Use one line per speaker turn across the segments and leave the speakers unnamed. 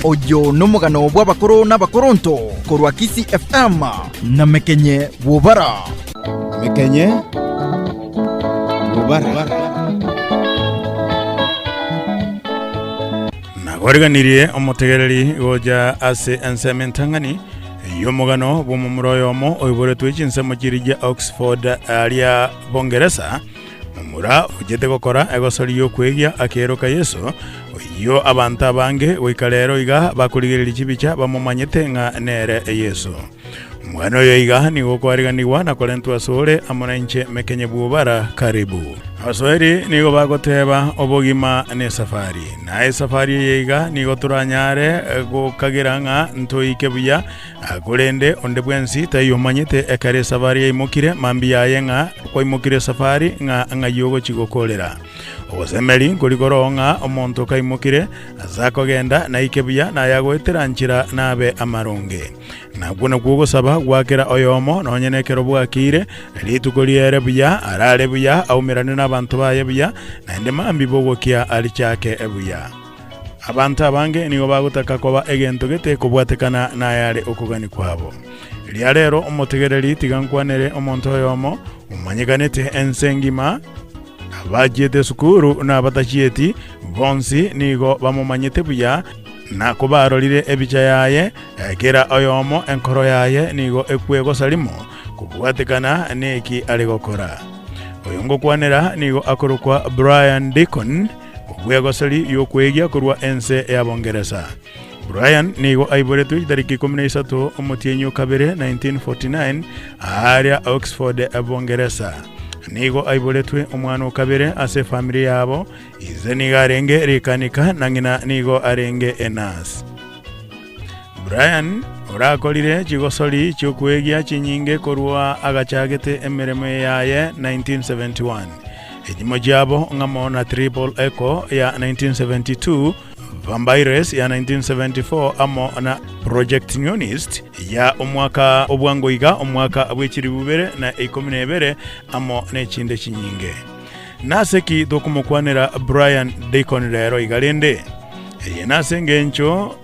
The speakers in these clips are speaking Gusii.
Oyo nomogano bw'abakoro n'abakoronto korwa Kisii FM na Mekenye Bwobara.
Mekenye Bwobara.
Nagwariganirie omotegereri gocha ase ensemo entang'ani y'omogano bw'omomura oyomo oiboretwe chinsemo chiria Oxford aria Bongeresa, Momura ochete gokora egosori y'okwegia akeroka Yeso, oyio abanto abange goika rero iga bakorigereria chibicha bamomanyete ng'a nere Yeso. Omwana oyo iga nigo okoariganigwa na korentwa asore amo nainche mekenye bw'obara karibu. Abaswahili nigo bagoteba obogima nesafari, na esafari eye iga nigo toranyare gokagera ng'a ntoike buya Korende onde bwensi taiyo omanyete ekero esafari yaimokire mambia yaye ng'a kwaimokire esafari ng'a ng'ai ogochia gokorera. Ogosemeria nkori koroo ng'a omonto kaimokire ase akogenda naike buya na ayagoetera nchera nabe amaronge. Nakwo nakwo ogosaba gwa kera oyomo nonye nekero bwakiire, rituko riere buya, arare buya, aumerane nabanto baye buya, naende mambia bogokia arichake buya. Abanto abange nigo bagotaka koba egento gete kobwatekana nayare okogania kwabo. Riria rero omotegereri tiga nkwanere omonto oyomo omanyekanete ense engima, abachiete esukuru na abatachieti, bonsi nigo bamomanyete buya, na kobarorire ebicha yaye, kera oyomo enkoro yaye nigo ekwegosa rimo kobwatekana neki are gokora. Oyo ngokwanera nigo akorokwa Brian Deacon, Obwegoseri y'okwegia korwa ense ya Bongeresa. Brian nigo aiboretwe chitariki 13 omotienyi o kabere 1949 aaria Oxford, Bongeresa. Nigo aiboretwe omwana o kabere ase efamiri yabo, ise nigo arenge rikanika na ng'ina nigo arenge enurse. Brian orakorire chigosori chi'okwegia chinyinge korwa agachagete emeremo yaye 1971. Echimo chiabo ng'amo na Triple Echo ya 1972, Vampires ya 1974 amo na Projectionist ya omwaka obwango iga omwaka bw'echiribu ibere na ikomi na ibere amo nechinde chinyinge. Nase ki tokomokwanera Brian Deacon rero iga rende? Eye nase engencho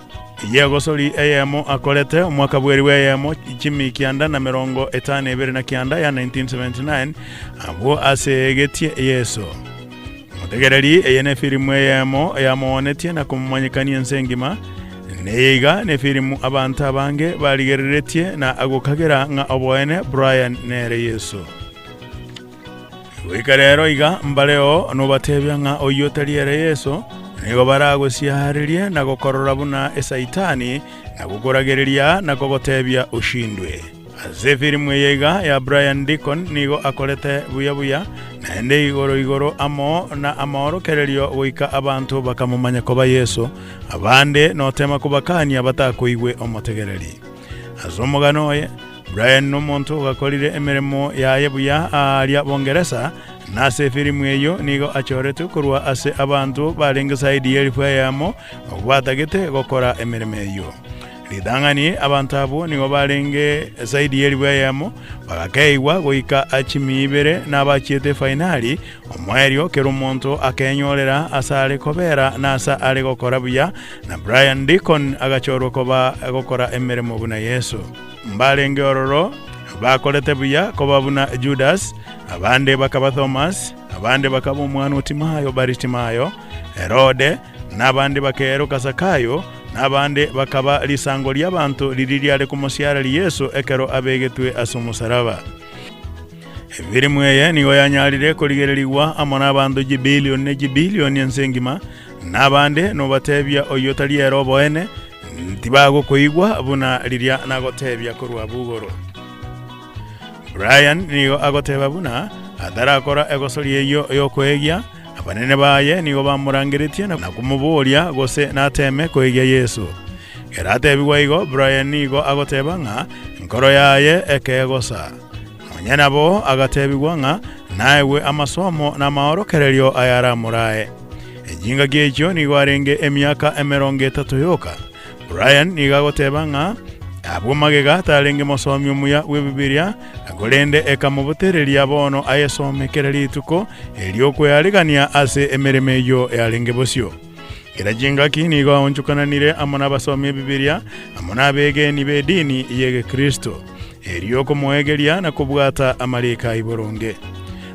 y'egosori eyemo akorete omwaka bw'eribu eyemo chimi kianda na merongo etano ebere na kianda ya 1979 abwo ase egetie Yeso. Motegereri, eye nefirimu eyemo yamoonetie na komomanyekania ense engima. Neye iga nefirimu abanto abange barigereretie na gokagera ng'a oboene Brian nere Yeso. Goika rero iga mbareo nobatebia ng'a oyio tari ere Yeso, nigo baragosiarerie na gokorora buna Esaitani, na gokoragereria na kogotebia oshindwe. Ase efilimu eye iga ya Brian Deacon nigo akorete buya buya, naende igoro igoro amo na amaorokererio goika abanto bakamomanya koba Yeso, abande notema kobakania batakoigwe omotegereri. Ase omogano oye, Brian nomonto ogakorire emeremo yaye buya aaria Bongeresa, na ase efilimu eyio nigo achoretwe korwa ase abanto barenge saidi y'elifu eyemo batagete gokora emeremo eyio. Ritang'ani abanto abwo nigo barenge saidi y'elifu eyemo, bagakeigwa goika chimi ibere nabachiete efainali, omoerio kera omonto akenyorera ase are kobera na ase are gokora buya, na Brian Deacon agachorwa koba gokora emeremo buna Yeso. Mbarenge ororo bakorete buya koba buna Judas, abande bakaba Thomas, abande bakaba omwana o Timayo Baritimayo, Herode, na abande bakeeroka Zakayo, na abande bakaba risango ri'abanto riria riare komosiareria Yeso ekero abegetwe ase omosaraba. Efilimu eye nigo yanyarire korigererigwa amo nabanto chibilioni ne chibilioni ense engima, na abande nobatebia oyio tari ere oboene, Tibagokoigwa buna riria nagotebia korwa abwo igoro. Brian nigo agoteba buna atarakora egosori eyio y'okoegia, abanene baye nigo bamorangeretie na komoboria gose nateme koegia Yeso. Ekero atebigwa igo, Brian nigo agoteba ng'a enkoro yaye ekegosa. Nonya nabo agatebigwa ng'a naegwe amasomo na amaorokererio ayaramorae. Chingaki echio nigo arenge emiaka emerongo etato yoka. Brian nigo agoteba ng'a abwo magega tarenge mosomi omuya bw'Ebibilia, korende ekamobotereria bono ayesome kera rituko, erio okwearigania ase emeremo eyio yarenge bosio. Kera chingaki nigo aonchokananire amo nabasomi Ebibilia amo nabegeni b'edini y'Egekristo, erio komoegeria na kobwata amariko a boronge.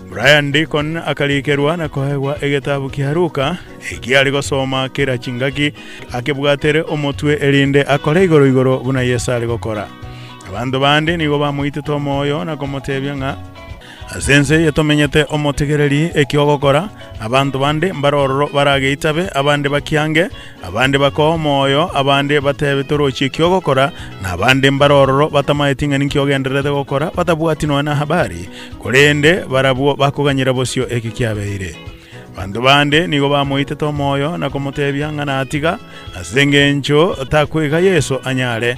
Brian Deacon akarikerwa na koegwa egetabu kia Luka, ekiare gosoma kera chingaki akebwatere omotwe erinde akore igoro igoro buna Yeso are gokora. Abanto bande nigo bamoitete omoyo na komotebia ng'a Ase ense eye tomenyete omotegereri eki ogokora, abanto bande mbare ororo barageitabe, abande bakiange, abande bakoe omoyo, abande batebe torochi eki ogokora, na abande mbare ororo batamaeti ng'a ninki ogendererete gokora, batabwati nonya na habari, korende barabwo bakoganyera bosio eki kiabeire. Abanto bande nigo bamoitete omoyo na komotebia ng'a natiga, ase engencho takwega Yeso anyare.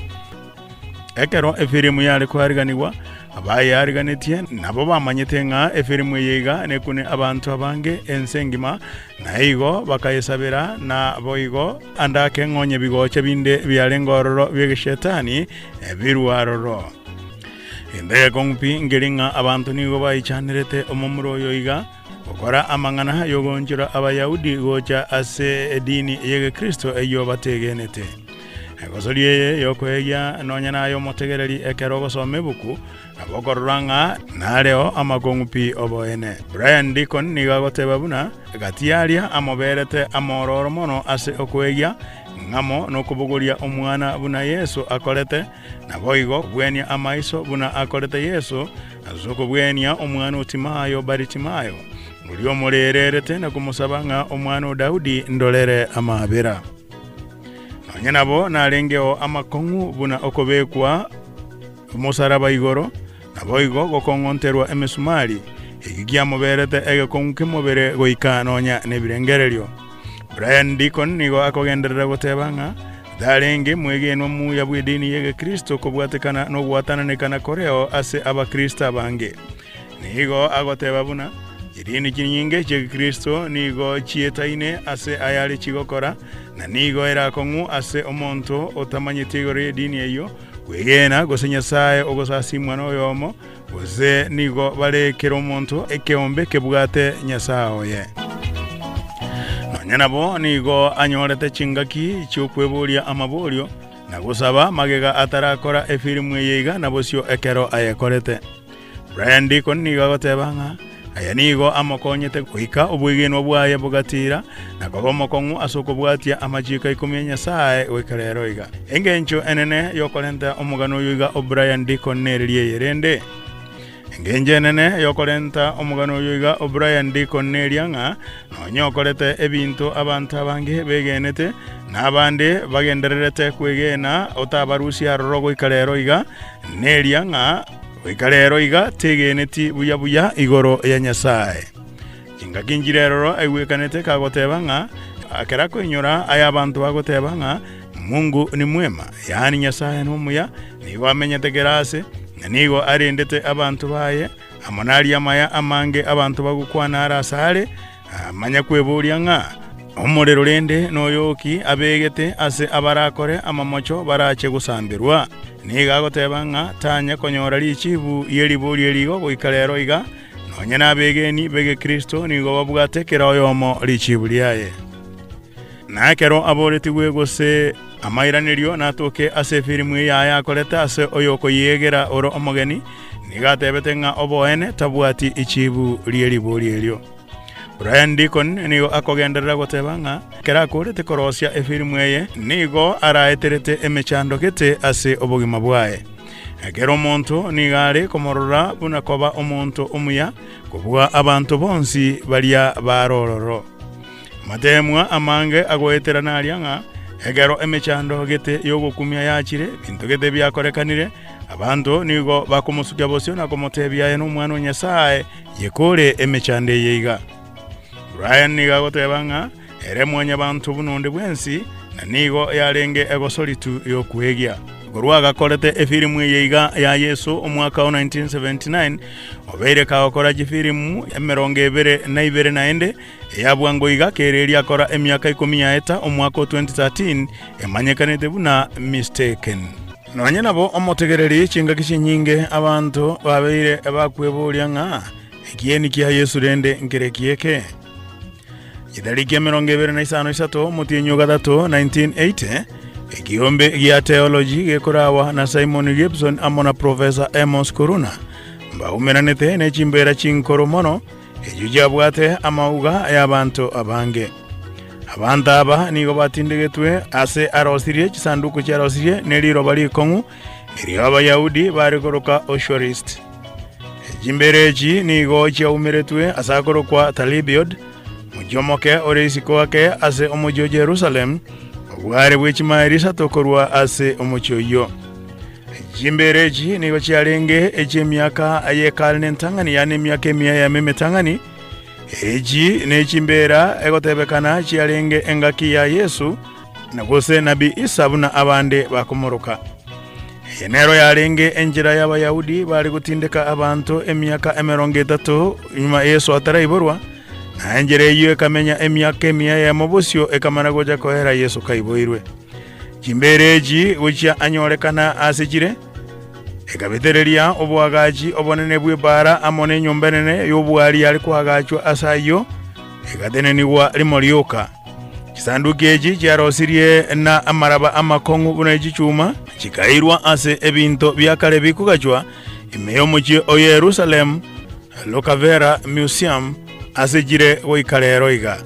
Ekero efirimu yare koariganigwa, abayeariganetie nabo bamanyete ng'a efirimu eye iga nekune abanto abange ense engima, na igo bakayesabera, na boigo ande akeng'onya ebigocha binde biarenge ororo bi'egeshetani birwe aroro. Egento egekong'u pi nkeri ng'a abanto nigo baichanerete omomura oyo iga gokora amang'ana y'ogoonchora Abayahudi gocha ase edini y'Egekristo eyio bategenete. Egosoria eye y'okoegia nonya naye omotegereri ekero ogosoma ebuku, nabo okorora ng'a nareo amakong'u pi oboene. Brian Deacon nigo agoteba buna gati aria amoberete amororo mono ase okoegia, ng'amo nokobogoria omwana buna Yeso akorete, naboigo kobwenia amaiso buna akorete Yeso ase okobwenia omwana o Timayo Baritimayo, oria omorererete na komosaba ng'a omwana o Daudi ndorere amabera. Nonya nabo narengeo amakong'u buna okobekwa omosaraba igoro, naboigo gokong'onterwa emesumari, eki kiamoberete egekong'u kemobere goika nonya nebirengererio. Brian Deacon nigo akogenderera goteba ng'a tarenge mwegenwa muya bw'edini y'Egekristo kobwatekana nogwatananekana koreo ase Abakristo abange. Nigo agoteba buna, Chidini chinyinge chi'Egekristo nigo chietaine ase ayare chigokora, na nigo ere akong'u ase omonto otamanyeti igoro y'edini eyio kwegena gose Nyasae ogosasimwa noyomo, gose nigo bare kera omonto ekeombe kebwate Nyasae oye. Nonya nabo nigo anyorete chingaki chi'okweboria amaborio na gosaba magega atarakora efirimu eye iga na bosio ekero ayekorete. Brian Deacon nigo agoteba ng'a aya nigo amokonyete goika obwegenwa bwaye bogatiira na koba omokong'u ase okobwatia amachiiko ikomi a Nyasae goika rero iga. Engencho enene y'okorenta omogano oyo iga o Brian Deacon nereria eye rende. Engencho enene y'okorenta omogano oyo iga o Brian Deacon neria ng'a nonya okorete ebinto abanto abange begenete na abande bagendererete kwegena otabarusia aroro goika rero iga, neria ng'a Goika rero iga tegeneti buya buya igoro ya Nyasae. Chingaki nchire eroro aigwekanete kagoteba ng'a ekero akoinyora aya abanto bagoteba ng'a Mungu ni mwema, yaani Nyasae nomuya, nigo amenyete kera ase, na nigo arendete abanto baye, amo naria amaya amange abanto bagokwana are asare, Manya kweboria ng'a omorero rende noyoki abegete ase abarakore amamocho barache gosamberwa. Nigo agoteba ng'a tanya konyora richibu rie riborio erigo goika rero iga, nonya nabegeni b'Egekristo nigo babwate kera oyomo richibu riaye. Na ekero aboretigwe gose amairanerio natoke ase efirimu eye yaye akorete ase oyokoyiegera ore omogeni, nigo atebete ng'a oboene tabwati ichibu rie riborio erio. Brian Deacon nigo akogenderera goteba ng'a ekero akorete korosia efirimu eye nigo araeterete emechando gete ase obogima bwaye. Ekero omonto nigo are komorora buna koba omonto omuya kobua abanto bonsi baria bare ororo. Amateemwa amange agoetera naria ng'a ekero emechando gete y'ogokumia yachire, ebinto gete biakorekanire, abanto nigo bakomosukia bosio na komotebia aye nomwana o Nyasae, yekore emechando eye iga. Brian nigo agoteba ng'a ere mwanyabanto buna onde bwensi, na nigo yarenge egosoritu y'okwegia. Korwa agakorete efirimu eye iga ya Yeso omwaka o 1979, obeire kagokora chifirimu emerongo ebere na ibere naende, Eya bwango iga kereria akora emiaka ikomi yaeta omwaka o 2013 emanyekanete buna Mistaken. Nonye nabo omotegereri chingaki chinyinge abanto babeire bakweboria ng'a ekieni kia Yesu rende nkereki eke? Chitariki 25 isato omotienyi o gatato 1980, ekiombe gia Theology gekorawa na Simon Gibson amo na Professor Amos Kuruna mbaumeranete ne chimbeera chinkoro mono echio chiabwate amauga y'abanto abange. Abanto aba nigo batindegetwe ase arosirie chisanduku chiarosirie ne riroba rikong'u erio Abayahudi bare koroka Oshuarist. Chimbeera echi nigo chiaumeretwe ase akorokwa Talibiod, mochie omoke ore isiko ake ase omochie o Jerusalemu, obware bwe chimaeli isato korwa ase omochie oyio. Chimbeera echi nigo chiarenge echi'emiaka y'Ekarne entang'ani, yaani emiaka emia eyemo emetang'ani. Echi nechimbeera egotebekana chiarenge engaki ya Yesu, na gose nabii Isa buna abande bakomoroka. Eye nero yarenge enchera y'Abayahudi bare gotindeka abanto emiaka emerongo etato nyuma Yeso ataraiborwa, na enchera eyio ekamenya emiaka emia eyemo bosio ekamana gocha koera Yeso kaiboirwe. Chimbeera echi gochia anyorekana ase chire, ekabetereria oboagachi obonene bw'ebaara amo nenyomba enene y'obwari yare koagachwa ase ayio, egatenenigwa rimo rioka. Chisanduki echi chiarosirie na amaraba amakong'u buna echichuma, chikairwa ase ebinto bia kare bikogachwa ime y'omochie o Yerusalemu, Rockefeller Museum, ase chire goika rero iga.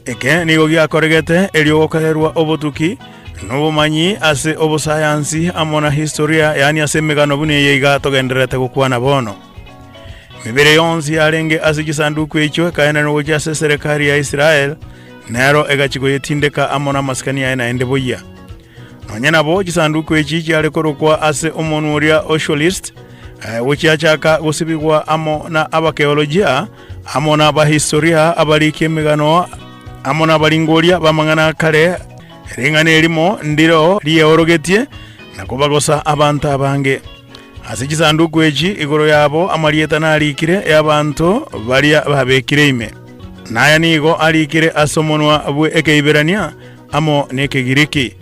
Eke nigo giakoregete erio gokorerwa obotuki na obomanyi ase obosayansi amo na historia, yaani ase emegano buna eye iga togendererete gokwana bono. Emebere yonsi yarenge ase chisanduku echio ekaenanwa gochia ase eserekari ya Israel, nero egachia koyetindeka amo namasikani aye naende boyia. Nonya nabo chisanduku echi chiare korokwa ase omonwa oria Oshualist, eh, gochiachaka gosibigwa amo na abakeolojia, amo na abahistoria, abariki emegano, amo na abaringoria b'amang'ana a kare, ring'ana erimo ndiro rieorogetie na kobagosa abanto abange. Ase chisanduku echi igoro yabo amarieta narikire y'abanto baria babekire ime. Naya nigo arikire ase omonwa bw'Ekeiberania amo n'Ekegiriki.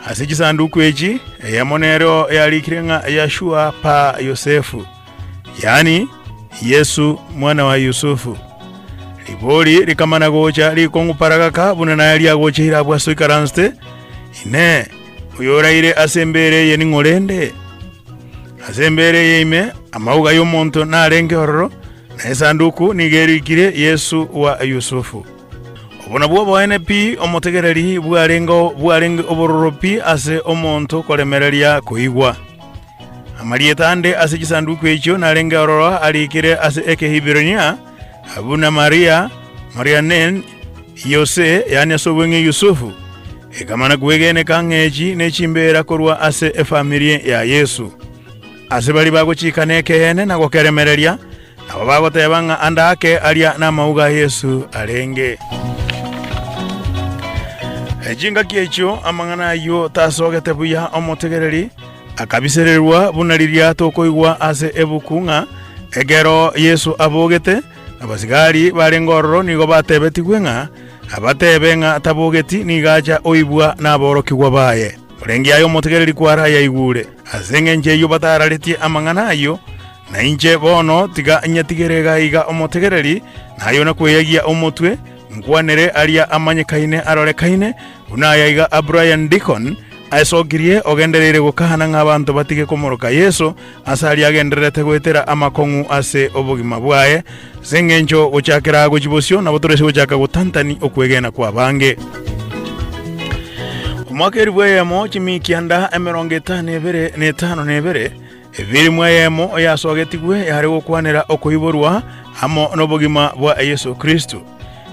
Ase chisanduku echi eyemo nero yarikire ng'a Yashua pa Yosefu, yaani Yesu mwana wa Yusufu. Ribori rikamana gocha rikong'u paragaka buna naye riagocheire abwo ase oikaransete, Inee, oyoraire ase embeera eye ning'o rende? Ase embeera eye ime amauga y'omonto narenge ororo, na esanduku nigo erikire Yesu wa Yusufu. Obo nabwo oboene pi omotegereri bwarenge bwarenge obororo pi ase omonto koremereria koigwa. Amarieta ande ase chisanduku echio narenge ororo arikire ase Ekehiberania, buna Maria, Marianen, Yose, yaani ase obweng'e Yusufu. Ekamana kwegeneka ng'a echi nechimbeera korwa ase efamiri ya Yesu. Ase baria bagochika nekeene na gokeremereria, nabo bagoteba ng'a ande ake aria namauga a Yesu arenge. Chingaki echio amang'ana ayio tasogete buya omotegereri, akabisererwa buna riria tokoigwa ase ebuku ng'a ekero Yesu abogete, Abasigari barenge ororo nigo batebetigwe ng'a abatebe ng'a tabogeti nigo acha oibwa naborokigwa baye. Orenge aye omotegereri kwarayaigure. Ase engencho eyio batararetie amang'ana ayio, na inche bono tiga nyatigere iga iga omotegereri, naye onakweyagia omotwe, nkwanere aria amanyekaine arorekaine, buna aya iga a Brian Deacon aesokirie ogendereire gokana ng'a abanto batige komoroka Yeso ase aria agendererete goetera amakong'u ase obogima bwaye, ase engencho gochakera gochia bosio nabo torese gochaka gotantani okwegena kw'abange. Omwaka elifu eyemo chimikianda 52 na etano na ebere, efilimu eyemo yasogetigwe yare gokwanera okoiborwa amo nobogima bwa Yeso Kristo.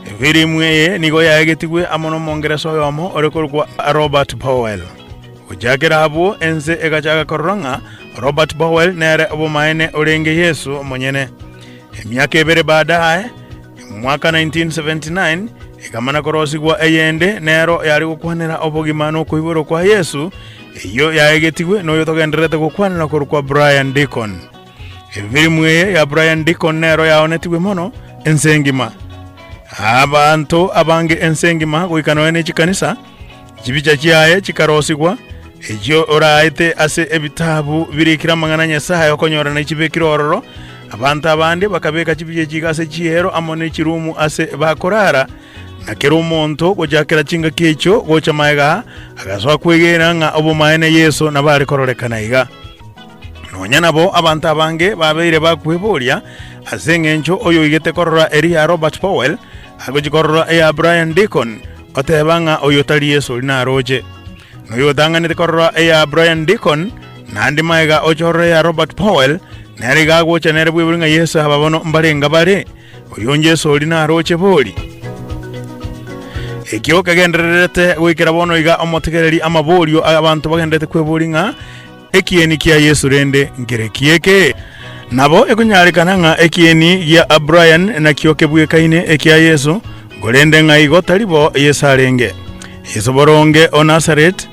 Efilimu eye nigo yaegetigwe amo nomongeresa oyomo ore korokwa Robert Powell. Gochakera abwo ense egachaka korora ng'a Robert Powell nere obomaene orenge Yeso omonyene. Emiaka ebere baadaye, omwaka 1979, ekamana korosigwa eyende nero yare gokwanera obogima na okoiborwa kwa Yeso, eyio yaegetigwe noyo togendererete gokwanera korokwa Brian Deacon. Efilimu eye ya Brian Deacon nero yaonetigwe mono ense engima. Abanto abange ense engima goika nonya ne chikanisa, Chibicha chiaye chikarosigwa, echio oraete ase ebitabu birikire amang'ana a Nyasae okonyora ne chibekire ororo. Abanto abande bakabeka chibicha echi iga ase chiero amo ne chirumu ase bakorara. Na kera omonto gochakera chingaki echio gocha magega agasoa kwegena ng'a obomaene Yeso nabo are kororekana iga. Nonya nabo abanto abange babeire bakweboria ase engencho oyoigete korora eria Robert Powell agochia korora eya Brian Deacon oteba ng'a oyo tari Yeso oria naroche. Noyo otang'anete korora eya Brian Deacon naende magega oche orore eya Robert Powell nere iga agocha nere bweboria ng'a Yeso aba bono mbarenga bare? Oyo Yeso oria naroche bori? Ekio kegendererete goikera bono iga omotegereri amaborio abanto bagenderete kweboria ng'a Ekieni kia Yeso rende nkereki eke? Nabo ekonyarekana ng'a ekieni gia Brian nakio kebwekaine ekia Yeso, korende ng'a igo tari bo Yeso arenge. Yeso boronge o Nazareti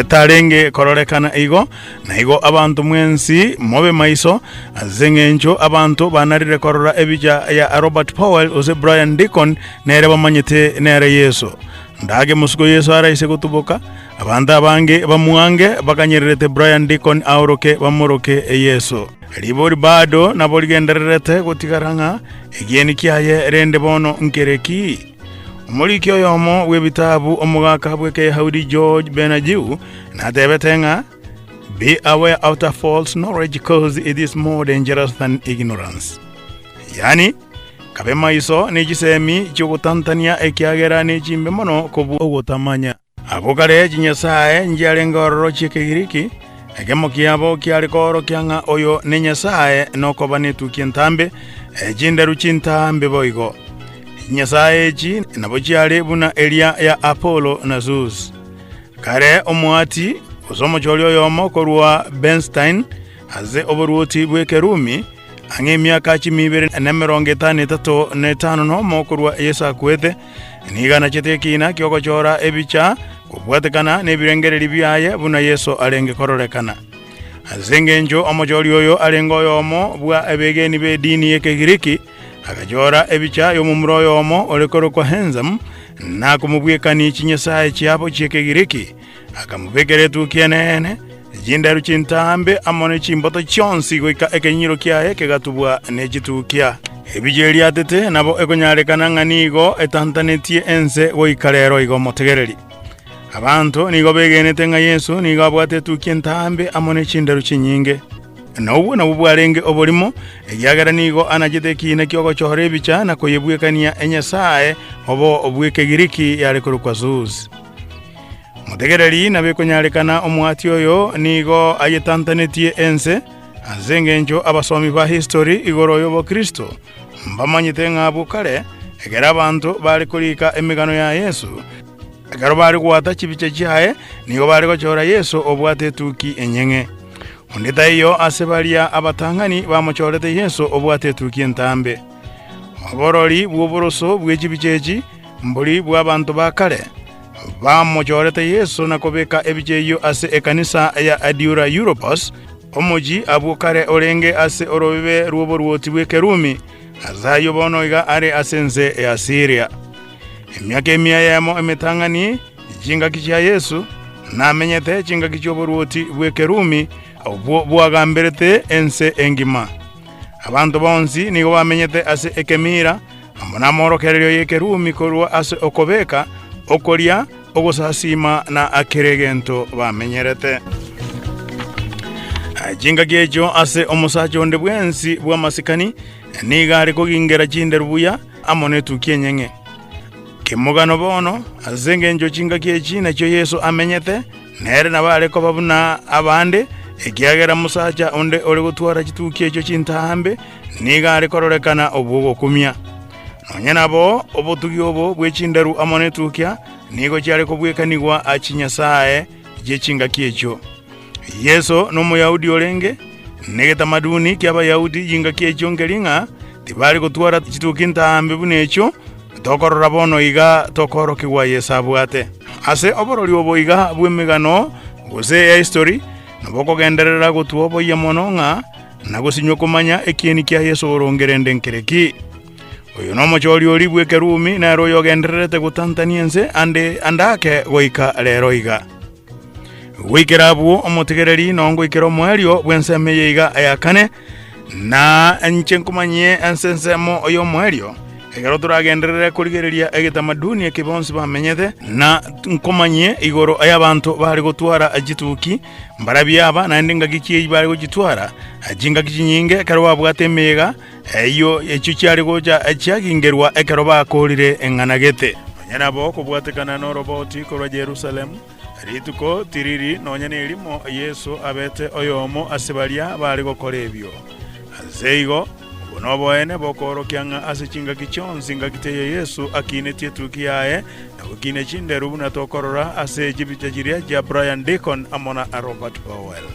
tarenge kororekana igo, na igo abanto mwensi mobe maiso, ase engencho abanto banarire korora ebicha ya Robert Powell gose Brian Deacon nere bamanyete nere Yeso. Ndage mosuko Yeso araise gotuboka, Abanto abange bamwange bakanyererete Brian Deacon aoroke bamoroke Yeso. Ribori bado nabo rigendererete gotigara ng'a ekieni kiaye rende bono nkere ki? Omoriki oyomo bw'ebitabu omogaka bw'Ekeyahudi George Benagiu natebete ng'a Be aware of the false knowledge cause it is more dangerous than ignorance. Yaani, kabe maiso ne chisemi chi'ogotantania ekiagera nechimbe mono kobua ogotamanya. Abwo kare chinyasae nchiarenge ororo chi'Ekegiriki, ekemo kiabo kiare koorokia ng'a oyo nenyasae nokoba netukia entambe, chinderu chintambe boigo. Chinyasae echi nabo chiare buna eria ya Apollo na Zeus. Kare omoati, gose omochori oyomo korwa Bernstein ase oboruoti bw'Ekerumi, Ang'e emiaka chimi ibere na emerongo etano etato na etano nomo korwa Yeso akwete, nigo anachete ekiina ki'ogochora ebicha kobwatekana nebirengererio biaye buna Yeso arenge kororekana. Ase engencho omochori oyo arenge oyomo bwa abegeni b'edini y'Ekegiriki, agachora ebicha y'omomura oyomo ore korokwa Henzam, na komobwekania chinyasae chiabo chi'Ekegiriki, akamobekera etukia enene, Chinderu chintambe amo ne chimboto chionsi goika ekenyiro kiaye kegatubwa ne chitukia. Ebichie eriatete nabo ekonyarekana ng'a nigo etantanetie ense goika rero igo motegereri. Abanto nigo begenete ng'a Yeso nigo abwate etukia entambe amo ne chinderu chinyinge. Na obwo nabwo bwarenge oborimo, ekiagera nigo anachete ekiina ki'ogochora ebicha na koyebwekania enyasae obo bw'Ekegiriki yare korokwa Zeus. Motegereri nabo ekonyarekana omwati oyo nigo ayetantanetie ense, ase engencho abasomi ba history igoro y'obokristo mbamanyete ng'a abwo kare ekero abanto bare korika emegano ya Yeso, ekero bare gwata chibicha chiaye nigo bare gochora Yeso obwate etuki enyeng'e. Onde taiyo ase baria abatang'ani bamochorete Yeso obwate etuki entambe. Oborori bw'oboroso bwe chibicha echi mbori bw'abanto ba kare, Bamochorete Yeso na kobeka ebicha eyio ase ekanisa ya Adiura Europos, omochie abwo kare orenge ase orobebe rw'oboruoti bw'Ekerumi, ase ayio bono iga are ase ense ya Siria. Emiaka emia eyemo emetang'ani chingaki chia Yeso namenyete chingaki chi'oboruoti bw'Ekerumi, obwo bwagamberete ense engima. Abanto bonsi nigo bamenyete ase ekemira amo namorokererio y'Ekerumi korwa ase okobeka, okoria, ogosasiima na kera egento bamenyerete. Chingaki echio ase omosacha onde bwensi bw'amasikani nigo are kogingera chinderu buya amo netukia enyeng'e. Kemogano bono, ase engencho chingaki echi nachio Yeso amenyete, nere nabo are koba buna abande, ekiagera mosacha onde ore gotwara chitukia echio chintambe Nigo are kororekana obw'ogokumia. Nonya nabo, obotugi obo bwe chinderu amo netukia nigo chiare kobwekanigwa a chinyasae chie chingaki echio. Yeso n'Omoyahudi orenge, negetamaduni ki'Abayahudi chingaki echio nkeri ng'a tibari gotwara chituki ntambe buna echio tokorora bono iga tokoorokigwa Yeso abwate. Ase oborori obo iga bw'emegano gose ya history nabo okogenderera gotwa oboyia mono ng'a na gosinywa komanya ekieni kia Yeso boronge rende nkere ki. Oyo nomochori oria bw'Ekerumi, nere oyogendererete gotantania ense ande ande ake goika rero iga. Goikera abwo omotegereri noo ngoikera omoerio bw'ensemo eye iga ya kane, na inche nkomanyie ase ensemo y'omoerio. Ekero toragenderere korigereria egetamaduni eke bonsi bamenyete, na nkomanyie igoro y'abanto bare gotwara chituki, mbarabio aba, naende ngaki ki bare gochitwara? Chingaki chinyinge ekero babwate emeyega eyio echio chiare gocha chiagingerwa ekero bakoorire eng'ana gete. Nonya nabo kobwatekana noroboti korwa Yerusalemu, rituko tiriri nonya nerimo Yeso abete oyomo ase baria bare gokora ebio. Ase igo, obwo noboene bokoorokia ng'a ase chingaki chionsi ngaki teiyo Yeso akinetie etuki yaye na gokinia chinderu buna tokorora ase chibicha chiria chia Brian Deacon amo na Robert Powell.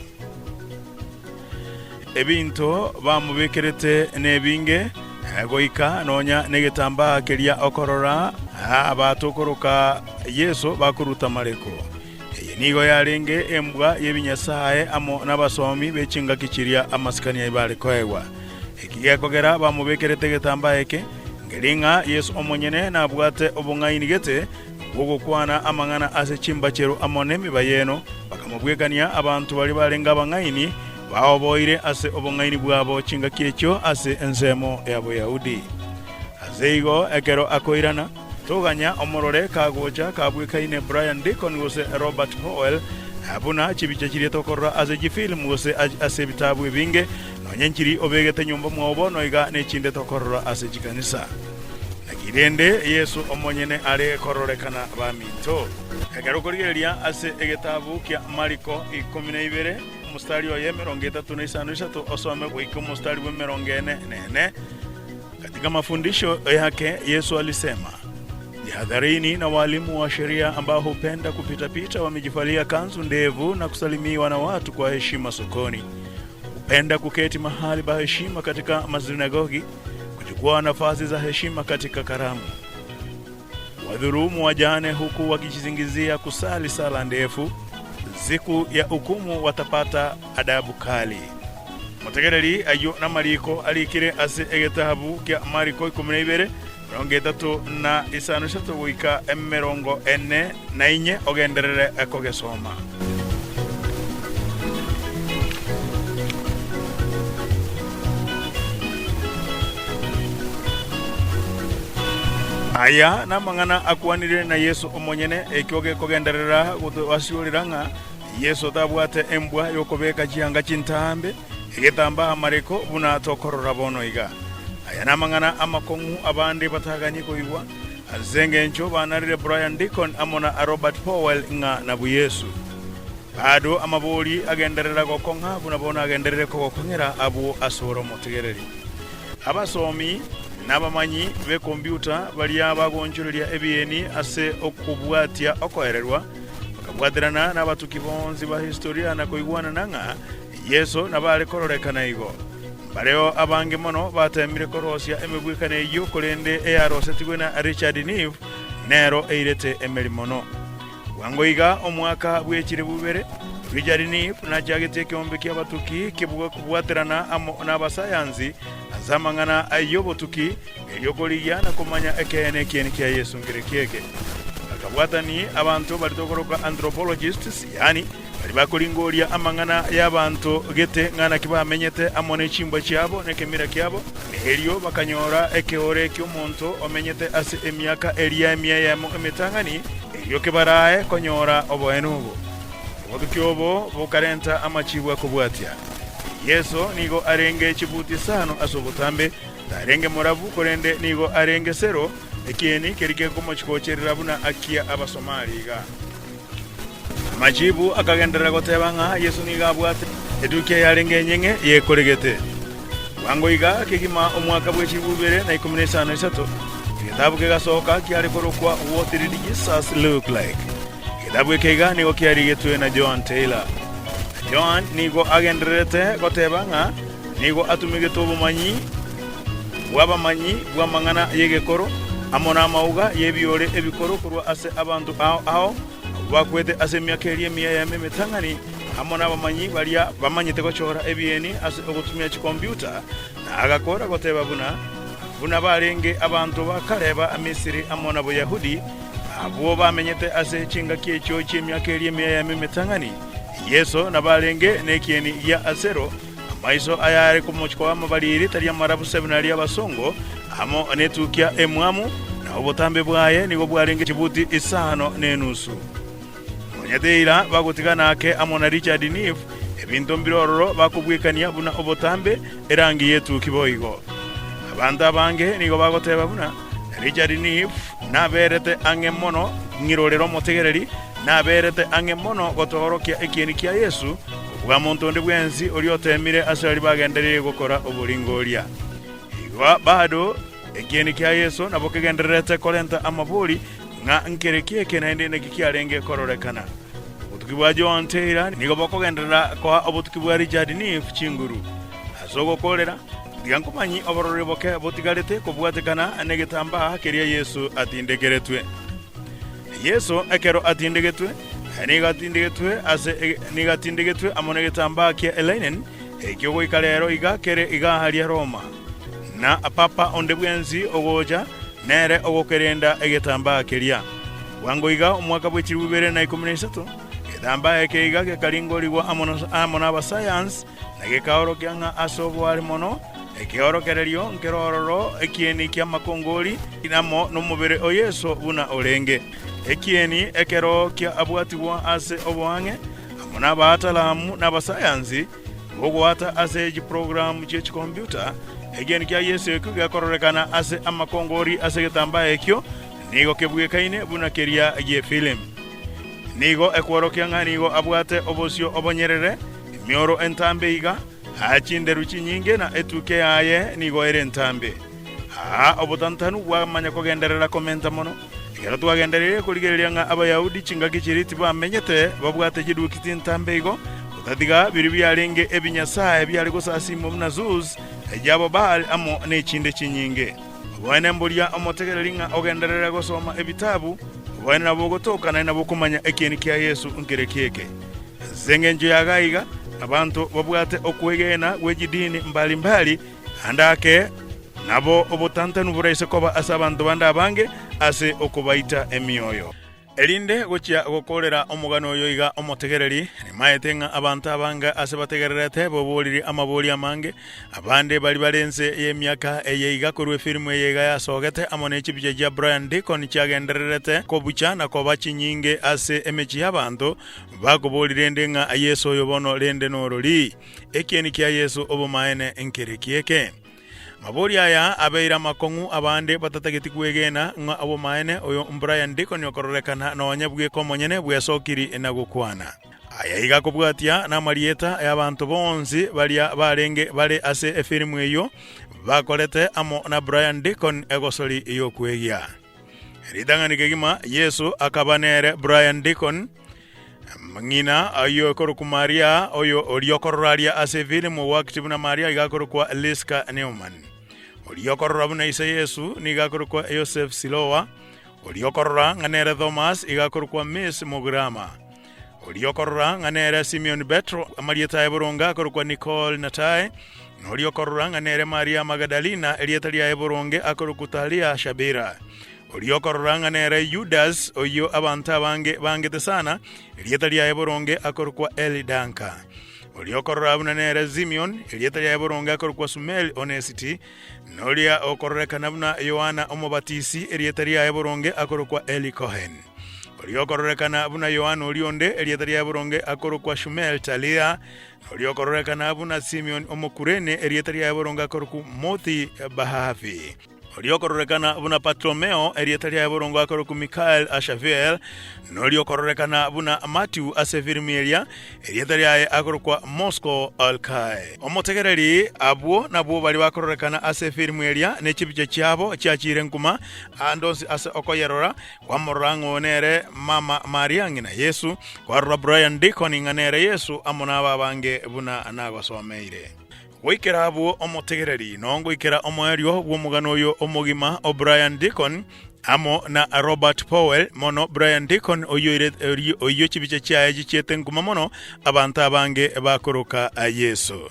Ebinto bamobekerete nebinge, goika nonya negetambaa keria okorora abatokoroka Yeso bakoruta mareko. Eye nigo yarenge embwa y'ebinyasae amo nabasomi be chingaki chiria amasikani aye bare koegwa. Eki gekogera bamobekerete egetambaa eke, nkeri ng'a Yeso omonyene nabwate obong'aini gete bw'ogokwana amang'ana ase chimbachero amo nemibayeno, bakamobwekania abanto baria barenge abang'aini, baoboire ase obong'aini bwabo chingaki echio ase ensemo ya Boyahudi. Ase igo ekero akoirana, Toganya omorore kagocha kabwekaine Brian Deacon gose Robert Powell, buna chibicha chiria tokorora ase chifilm gose ase ebitabu ebinge, nonye nchiri obegete nyomba mwao bono iga nechinde tokorora ase chikanisa. Naki rende Yeso omonyene are kororekana baminto? Ekero okorigereria ase egetabu kia Mariko 12 omostari oye 35 isato osome goika omostari bw'emerongo ene nene. Katika mafundisho yake Yesu alisema, Jihadharini na walimu wa sheria ambao hupenda kupitapita wamejivalia kanzu ndevu na kusalimiwa na watu kwa heshima sokoni, hupenda kuketi mahali pa heshima katika masinagogi, kuchukua nafasi za heshima katika karamu, wadhulumu wajane huku wakijisingizia kusali sala ndefu. Siku ya hukumu watapata adabu kali. Motegereri ayio namariko arikire ase egetabu kia Mariko 12, 35 isato goika 44 ogenderere kogesoma. Aya namang'ana akwanire na Yeso omonyene, ekio gekogenderera gotobasiorera ng'a Yeso tabwate embwa y'okobeka chianga chintambe, egetambaa amareko, buna tokorora bono iga. Aya namang'ana amakong'u abande bataganie koigwa, ase engencho banarire Brian Deacon amo na Robert Powell ng'a nabwo Yeso. Bado amabori agenderera gokong'a buna bono agenderere kogokong'era abwo asore omotegereri. Abasomi nabamanyi b'ekombiuta baria bagoonchoreria ebieni ase okobwatia okoererwa, bakabwaterana nabatuki bonsi ba historia na koigwanana ng'a Yeso nabo are kororekana igo. Mbareo abange mono bateemire korosia emegwekano eyio korende eyarosetigwe na Richard Neave nero eirete emeri mono. Bwango iga omwaka bw'echire bubere, Richard Neave nachagete ekeombe ki'abatuki kebwaterana amo n'abasayansi ase amang'ana ay'obotuki erio korigia na komanya ekeene ekieni kia Yeso nkereki eke. Akabwatani abanto baria tokoroka anthropologists, yaani baria bakoringoria amang'ana y'abanto gete ng'a naki bamenyete amo ne chimbwa chiabo na ekemira kiabo, erio bakanyora ekeore ki'omonto omenyete ase emiaka eria emia eyemo emetang'ani, erio kebarae konyora oboene obo. Obotuki obo bokarenta amachibu akobwatia. Yeso nigo arenge chibuti isano ase obotambe, tarenge morabu, korende nigo arenge sero, ekieni keria gekomochikocherera buna akia Abasomali iga. Amachibu akagenderera goteba ng'a Yeso nigo abwate etukia yarenge enyeng'e yekoregete. Bwango iga kegima omwaka bwe chilifu ibere na ikomi na isano isato, egetabu kegasoka kiare korokwa What Did Jesus Look Like? Egetabu eke iga nigo kiarigetwe na Joan Taylor. Na Joan nigo agendererete goteba ng'a nigo atumegete obomanyi bw'abamanyi bw'amang'ana y'egekoro amo namauga y'ebiore ebikoro korwa ase abanto ao ao Abwo bakwete ase emiaka eria emiya eyemo emetang'ani, amo nabamanyi baria bamanyete gochora ebieni ase ogotumia chikombiuta, na agakora goteba buna, buna barenge abanto ba kare ba Misiri amo na Boyahudi, abwo bamenyete ase chingaki echio chi'emiaka eria emiya eyemo emetang'ani. Yeso nabarenge nekieni gia Asero, amaiso ayare komochikoa amabariri tari amarabu se buna aria abasongo. amo netukia emwamu, na obotambe bwaye nigo bwarenge chibuti isano na enusu. Nonya Taylor bagotigana ake amo na Richard Neave, ebinto mbire ororo bakobwekania buna obotambe, erangi y'etuki boigo. Abanto abange nigo bagoteba buna Richard Neave naberete ang'e mono ng'irorere omotegereri, naberete ang'e mono gotoorokia ekieni kia Yesu kobua monto onde bwensi oria oteemire ase aria bagendereire gokora oboringoria. Igo bado ekieni kia Yeso nabo kegendererete korenta amabori ng'a nkere ki eke naende naki kiarenge kororekana. Obotuki bwa Joan Taylor nigo bokogenderera koa obotuki bwa Richard Neave chinguru. Ase ogokoorera, tiga nkomanyi oborori boke botigarete kobwatekana negetambaa keria Yeso atindekeretwe. Yeso ekero atindegetwe, nigo atindegetwe ase nigo atindegetwe amo negetambaa kia elinen, ekio goika rero iga kere iga aria Roma. Na Papa onde bwensi ogocha, nere ogokerenda egetambaa keria. Bwango iga omwaka bwe chilifu ibere na ikomi na isato, egetambaa eke iga gekaringorigwa amo n'abasayansi, na gekaorokia ng'a ase oboare mono ekeorokererio nkere ororo ekieni ki'amakongori amo nomobere o Yeso buna orenge. Ekieni ekero kiabwatigwa ase oboang'e amo n'abaatalamu n'abasayansi, Gogoata ase chiprogramu chie chikompiuta, ekieni kia Yeso ekio gekororekana ase amakongori ase egetambaa ekio nigo kebwekaine buna keria gi'efilimu. Nigo ekworokia ng'a nigo abwate obosio obonyerere, emioro entambe iga, aa chinderu chinyinge na etukia yaye nigo ere entambe. Aa obotantanu bwamanya kogenderera komenta mono, ekero twagendereire korigereria ng'a Abayahudi chingaki chiria tibamenyete babwate chiduki chintambe igo, gotatiga biria biarenge ebinyasae biare gosasimwa buna Zeus, echiabo Baal amo nechinde chinyinge. Oboene mboria omotegereri ng'a ogenderere gosoma ebitabu, oboene nabo bogotoka naende nabo okomanya ekieni kia Yeso nkereki eke. Ase engencho ya iga, abanto babwate okwegena gwe chidini mbali mbali, Naende ake nabo obotantanu boraise koba ase abanto bande abange ase okobaita emioyo. Erinde gochia gokoorera omogano oyo iga omotegereri, nimaete ng'a abanto abange ase bategererete boboriri amabori amange, abande baria bare ense y'emiaka eye iga korwa efilimu eye iga yasogete amo ne chibicha chia Brian Deacon chiagendererete kobucha na koba chinyinge ase emechie y'abanto, bakobori rende ng'a Yeso oyo bono rende norori? Ekieni kia Yeso obomaene nkereki eke? Mabori aya abeire amakong'u abande batatageti kwegena ng'a obomaene oyo mBrian Deacon okororekana nonya bweka omonyene bwesokiri na gokwana. Aya iga akobwatia namarieta y'abanto bonsi baria barenge bare ase efilimu eyio bakorete amo na Brian Deacon egosori y'okwegia. Ritang'ani kegima Yeso akaba nere Brian Deacon Ng'ina oyio okorokwa Maria, oyo oria okorora aria ase efilimu owakire buna Maria iga akorokwa Liska Neumann. Oria okorora buna ise Yesu nigo akorokwa Yosef Siloa. Oria okorora ng'a nere Thomas iga akorokwa Miss Mograma. Oria okorora ng'a nere Simeon Petro amarieta aye boronge akorokwa Nicole Natai. Na oria okorora ng'a nere Maria Magadalina erieta riaye boronge akorokwa Talia Shabira. Oria okorora ng'a nere Yudas, oyio abanto abange bangete sana, erieta riaye boronge akorokwa Elidanka. Oria okorora buna nere Simion, erieta riaye boronge akorokwa Sumeli Onesiti, na oria okororekana buna Yohana Omobatisi, erieta riaye boronge akorokwa Eli Cohen. Oria okororekana buna Yohana oria onde, erieta riaye boronge akorokwa Shumel Talia, na oria okororekana buna Simion Omokurene, erieta riaye boronge akorokwa Mothi Bahavi. Oria okororekana buna Bartolomeo, erieta riaye borongo akorokwa Mikael Ashavel, na oria okororekana buna Mathew ase efilimu eria, erieta riaye akorokwa Mosco Alkai. Omotegereri, abwo nabwo baria bakororekana ase efilimu eria, ne chibicha chiabo chiachire nkuma ande onsi ase okoyerora, kwamorora ng'a oyo nere mama Maria ng'ina Yesu, kwarora Brian Deacon ng'a nere Yesu, amo naba abange buna nagosomeire. Goikera abwo omotegereri, noo ngoikera omoerio bw'omogano oyo omogima o Brian Deacon amo na Robert Powell, mono Brian Deacon oyio oyio chibicha chiaye chichiete nkuma mono abanto abange bakoroka Yeso.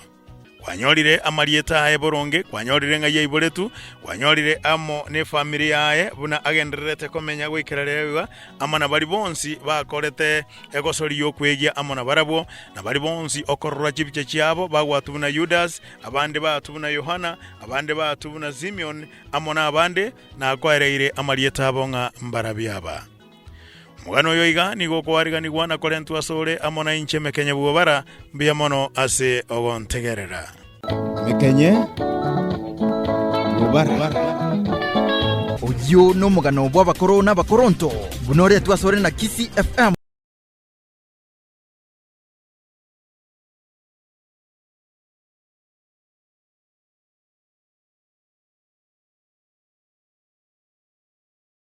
Kwanyorire amarieta aye boronge, kwanyorire ng'ai aiboretwe, kwanyorire amo nefamiri yaye buna agendererete komenya goikera rero iga, amo na baria bonsi bakorete egosori y'okwegia amo nabarabwo, na baria bonsi okorora chibicha chiabo bagwatwa buna Yudasi, abande baatwa buna Yohana, abande baatwa buna Simioni, amo nabande, nakoereire amarieta abo ng'a mbarabio aba. Omogano oyo iga nigo okoariganigwa na korentwa asore amo nainche Mekenye Bwobara, mbuya mono ase ogontegerera.
Mekenye Bwobara. Oyio nomogano bw'abakoro n'abakoronto, buna oretwe asore na Kisii FM.